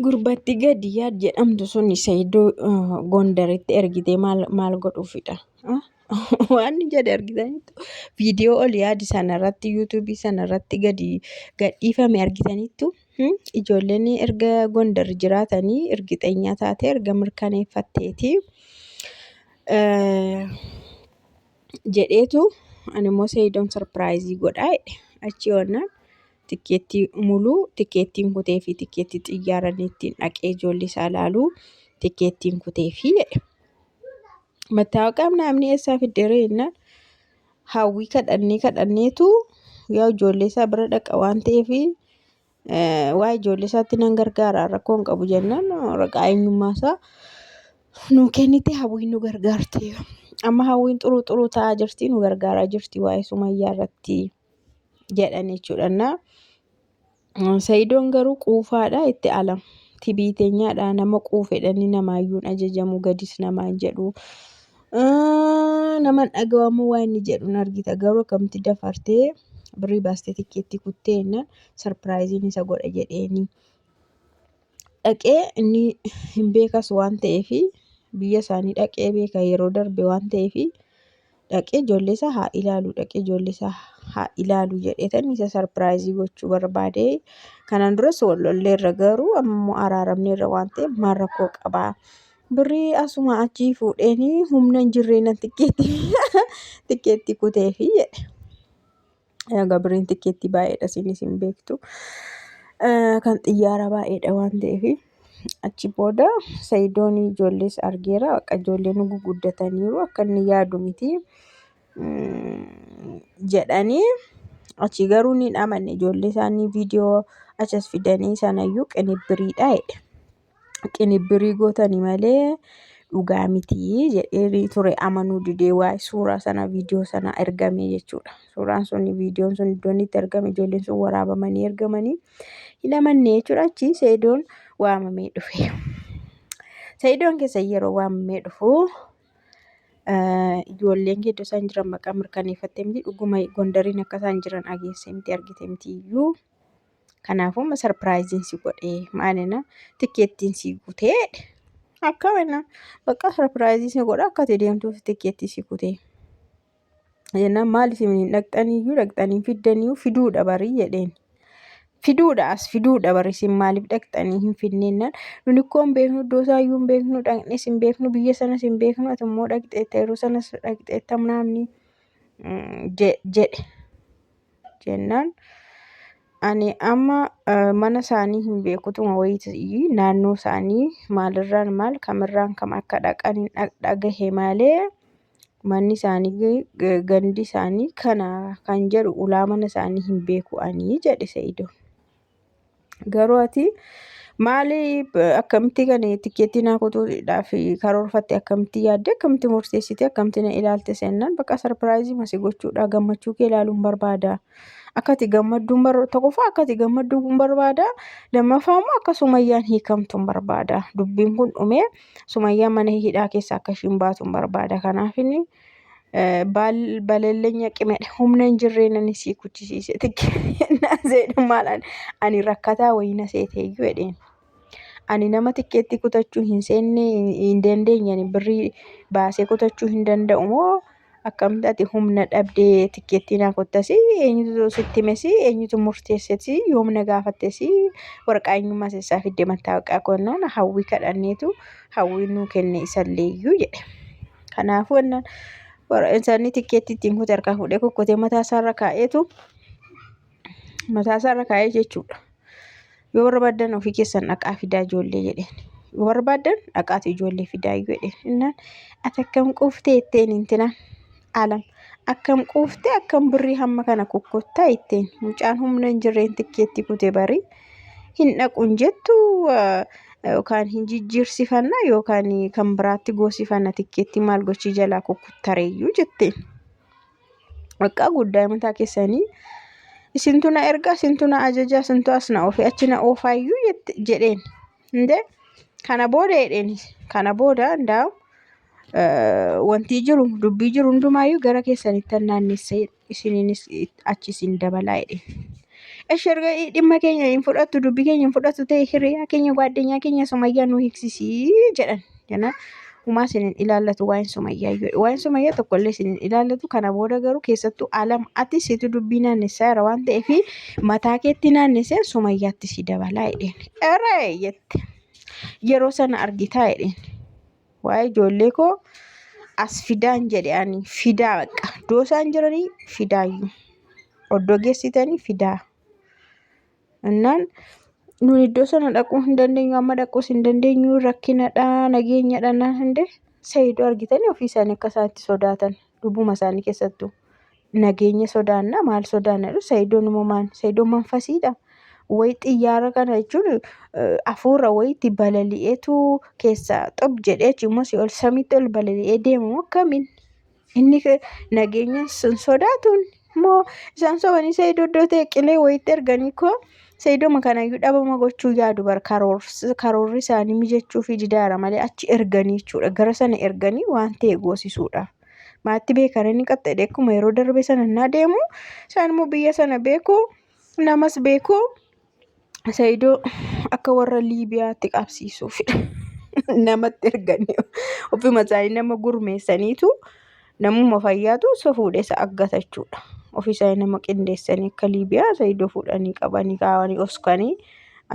Gurbatti gadi yaad jedhamtu sun Saidoo Gondaritti ergitee maal maal godhuufidha? Waan inni jedhe argitaniittu viidiyoo ol yaadi sanarratti yuutuubii sanarratti gadi gadhiifame argitaniittu. Ijoolleen erga Gondar jiraatanii ergixeenyaa taate erga mirkaneeffatteeti. Jedheetu ani immoo Saidoon sarpiraayizii godhaa jedhe. Achi yoonnaan tikkeettii muluu tikkeettiin kuteefii tikkeettii xiyyaara inni ittiin dhaqee ijoollee isaa ilaalu tikkeettiin kuteefii jedhe. Mattaawaqaa namni eessaa fiddeeree jennaan hawwii kadhannee kadhanneetu yaa ijoollee isaa bira dhaqa waan ta'eef waa ijoollee isaatti nan gargaara rakkoo hin qabu jennaan waraqaa eenyummaa isaa nuu kennite hawwiin nu gargaarte. Amma hawwiin xuruu xuruu ta'aa jirti nu gargaaraa jirti waa'ee sumayyaa irratti jedhan jechuudha. Na Sayidoon garuu quufaadha itti alam tibiiteenyaadha nama quufedhani namaayyuun ajajamu gadis namaan jedhu. Nama hin dhagahamu waan inni jedhu hin argita garuu akkamitti dafartee birrii baastee tikkeettii kuttee jennaan sarpiraayiziin isa godha jedheeni. Dhaqee inni hin beekas waan ta'eef biyya isaanii dhaqee beeka yeroo darbe waan ta'eef dhaqee ijoollee isaa haa ilaalu dhaqee ijoollee isaa haa ilaalu jedheetan isa sarpiraayizii gochuu barbaade. Kanaan duras wal lolleerra garuu ammoo araaramneerra waan ta'eef maal rakkoo qabaa. Birrii asuma achii fuudheenii humna hin jirree nan tikkeetti tikkeetti kuteefi jedhe. Egaa birriin tikkeettii baay'eedha isinis hin beektu. Kan xiyyaara baay'eedha waan ta'eef. Achi booda Sayidoon ijoollees argeera. Bakka ijoolleen guguddataniiru akka inni yaadu miti jedhanii achi garuu ni amanne ijoollee isaanii viidiyoo achas fidanii sanayyuu qinibbiriidha jedhe. Qinibbirii gootani malee dhugaa miti jedhee ture amanuu didee waa'ee suuraa sana viidiyoo sana ergame jechuudha. Suuraan sun viidiyoon sun iddoon itti ergame ijoolleen sun waraabamanii ergamanii hin amanne jechuudha. Achi Seedoon waamamee dhufe. Seedoon keessa yeroo waamamee dhufu ijoolleen kee iddoo isaan jiran maqaa mirkaneeffattee miti dhuguma Gondariin akka isaan jiran dhageessee miti argite miti iyyuu. Kanaafuu amma sarpiraayiziin si godhe maalina tikkeettiin si kutee jedhe. Akkamina bakka sarpiraayizii si godha akka ati deemtuuf tikkeettii si kutee. Jennaan maal isin hin dhaqxaniyyuu dhaqxanii fiddaniyyuu fiduudha barii jedheen. Fiduudha as fiduudha bari isin maaliif dhaqxanii hin fidneennaan nuni ikkoo hin beeknu iddoo isaayyuu hin beeknu dhaqnees hin beeknu biyya sanas hin beeknu ati immoo dhaqxeetta yeroo sanas dhaqxeetta naamni jedhe. Jennaan ani amma mana isaanii hin beekutuma wayiiti naannoo isaanii maalirraan maal kamirraan kam akka dhaqan hin dhagahe malee manni isaanii gandi isaanii kana kan jedhu ulaa mana isaanii hin beeku ani jedhe Sa'idoon. Garuu ati maali akkamitti kan tikkeettii naa kutuudhaaf karoorfatte akkamitti yaadde akkamitti murteessite akkamitti na ilaalte sennaan bakka sarpiraayizii masi gochuudha gammachuu kee ilaaluun barbaada. Akka ati gammadduun tokkoffaa akka ati gammadduun barbaada lammaffaa immoo akka sumayyaan hiikamtuun barbaada. Dubbiin kun dhumee sumayyaan mana hidhaa keessa akka ishiin baatuun barbaada. Kanaaf inni balallenya qimedha humna hin jirreen ani sii kuchisiise tikkeennaan seedhu maal ani rakkataa wayii na seeteeyyuu jedheen. Ani nama tikkeetti kutachuu hin seenne hin dandeenye ani birrii baasee kutachuu hin danda'u moo akkamitti ati humna dhabdee tikkeettii naa kuttasi eenyutu sitti himesi eenyutu murteessesi yoom na gaafattesi waraqaa eenyummaa sessaa fidde mattaawaqaa konnaan hawwii kadhanneetu hawwii nuu kenne isalleeyyuu jedhe. Kanaafuu jennaan isaanii tikkeettii ittiin kute harkaa fuudhee kukkutee mataa isaarra kaa'eetu mataa isaarra kaa'ee jechuudha. Yoo barbaaddan ofii keessan dhaqaa fidaa ijoollee jedheen. Yoo barbaaddan dhaqaatu ijoollee fidaa iyyuu jedheen. Innaan ati akkam quuftee jetteen intinaan alam akkam quuftee akkam birrii hamma kana kukkuttaa jetteen mucaan humna hin jirreen tikkeettii kute barii hin dhaqu hin jettu yookaan hin jijjiirsifanna yookaan kan biraatti goosifanna tikkeettii maal gochii jalaa kukkuttareeyyuu jetteen. Bakka guddaa mataa keessanii isintu na erga isintu na ajaja isintu as na oofe achi na oofaayyuu jedheen. Indee kana booda jedheen kana booda ndaa'u wantii jiru dubbii jiru hundumaayyuu gara keessanitti naannessee isiniinis achi isin dabalaa jedheen. Eshi erga dhimma keenya hin fudhattu dubbii keenya hin fudhattu ta'e hiriyaa keenya gwaaddenyaa keenya Sumayyaa nu hiiksisii jedhan. Jennaan humaa isin hin ilaallatu waa'een Sumayyaa iyyuu. Waa'een Sumayyaa tokkollee isin hin ilaallatu. Kana booda garuu keessattuu alam ati situ dubbii naannessaa jira waan ta'eef mataa keetti naannesseen Sumayyaatti si dabalaa jedheen. Eree jette. Yeroo sana argitaa jedheen. Waa'ee ijoollee koo as fidaan jedhe ani fidaa bakka iddoo isaan jiranii fidaayyuu oddoo geessitanii fidaa. Innaan nuyi iddoo sana dhaquu hin dandeenyu amma dhaquus hin dandeenyu rakkinadha nageenyadha naan hinde Sayiidoo argitanii ofii isaanii akka isaan itti sodaatan lubbuma isaanii keessattuu. Nageenya sodaanna maal sodaanna jedhu sayidoon immoo maal sayidoon manfasiidha. Wayi xiyyaara kana jechuun hafuura wayiitti balali'eetu keessaa xop jedhee achi immoo si ol samiitti ol balali'ee deema moo akkamiin? Inni nageenya hin sodaatuun moo isaan sobanii sayidoo iddoo ta'e qilee wayiitti erganii koo sayidooma kanayyuu dhabama gochuu yaadu bar karoorri isaanii mijachuu fi didaara malee achi erganii jechuudha gara sana erganii waan ta'e goosisuudha. Maatti beekan inni qaxxadhe akkuma yeroo darbe sana innaa deemu isaan immoo biyya sana beeku namas beeku Saidoo akka warra Liibiyaatti qabsiisuufidha. Namatti erganii ofuma isaanii nama gurmeessaniitu namuma fayyaatu isa fuudhee isa aggata jechuudha. Ofii isaanii nama qindeessanii akka Liibiyaa Saidoo fuudhanii qabanii kaawanii oskanii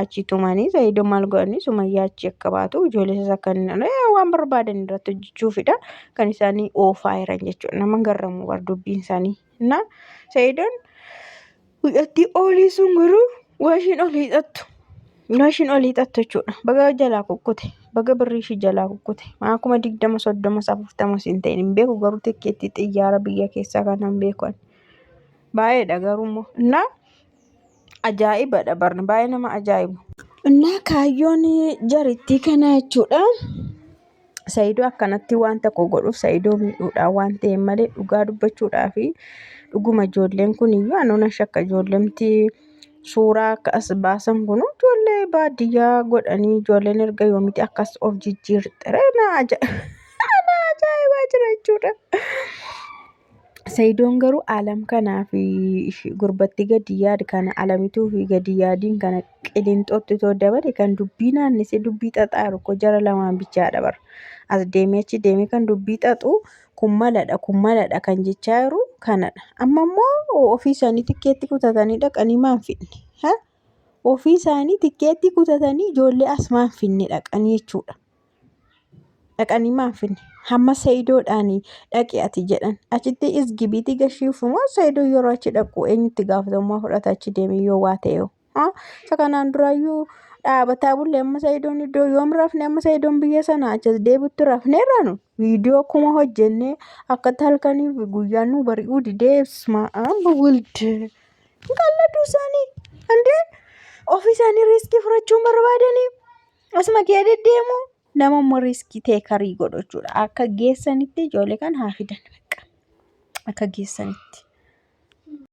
achi tumanii Saidoo maal godhanii Sumayyaa achi akka baatu ijoollee isaas akka inni waan barbaadan irratti hojjechuufidha kan isaanii oofaa jiran jechuudha. Nama garramu bar dubbiin isaanii. Na Saidoon mucattii oolii sun garuu waa ishiin ol hiixattu. Waa ishiin ol hiixattu jechuudha. Baga jalaa kukkute. Baga birrii ishii jalaa kukkute. Maa 20,000 30 40 siin ta'in hin beeku garuu tikkeettii xiyyaara biyya keessaa kana hin beeku ani. Baay'eedha garuu immoo. Innaa ajaa'ibadha barni baay'ee nama ajaa'ibu. Innaa kaayyoon jarittii kanaa jechuudha. Saidoo akkanatti waan tokko godhuuf Saidoo miidhuudhaan waan ta'eef malee dhugaa dubbachuudhaa fi dhuguma ijoolleen kun iyyuu anuu nan shakka ijoollemti suuraa akka as baasan kun ijoollee baadiyyaa godhanii ijoolleen erga yoomiti akkas of jijjiirte na ajaa'ibaa jira jechuudha. Sayidoon garuu alam kanaa fi gurbatti gadi yaad kana alamituu fi gadi yaadiin kana qilinxootti too dabale kan dubbii naannessee dubbii xaxaa jiru koo jara lamaan bichaadha bara. As deemee achi deemee kan dubbii xaxu kun maladha kun maladha kan jechaa jiru kanadha. Amma immoo ofii isaanii tikkeetti kutatanii dhaqanii maan fidne? Ha? Ofii isaanii tikkeetti kutatanii ijoollee as maan finne dhaqanii jechuudha. Dhaqanii maan finne? Hamma Sayidoodhaan dhaqi ati jedhan. Achitti isgibiitii gashiif moo Sayidoo yeroo achi dhaqu eenyutti gaafatamummaa fudhata achi deemee yoo waa ta'e hoo? Haa? Isa kanaan duraayyuu dhaabataa bulle amma Sayidoon iddoo yoom rafne amma Sayidoon biyya sana achas deebitti rafneerra nu viidiyoo akkuma hojjennee akkatti halkanii fi guyyaan nu bari'uu didee amma wild hin qalladuu isaanii andee ofii isaanii riiskii fudhachuu hin barbaadanii asuma kee deddeemu nama immoo riiskii teekarii godhu jechuudha. Akka geessanitti ijoollee kan haa fidan bakka akka geessanitti.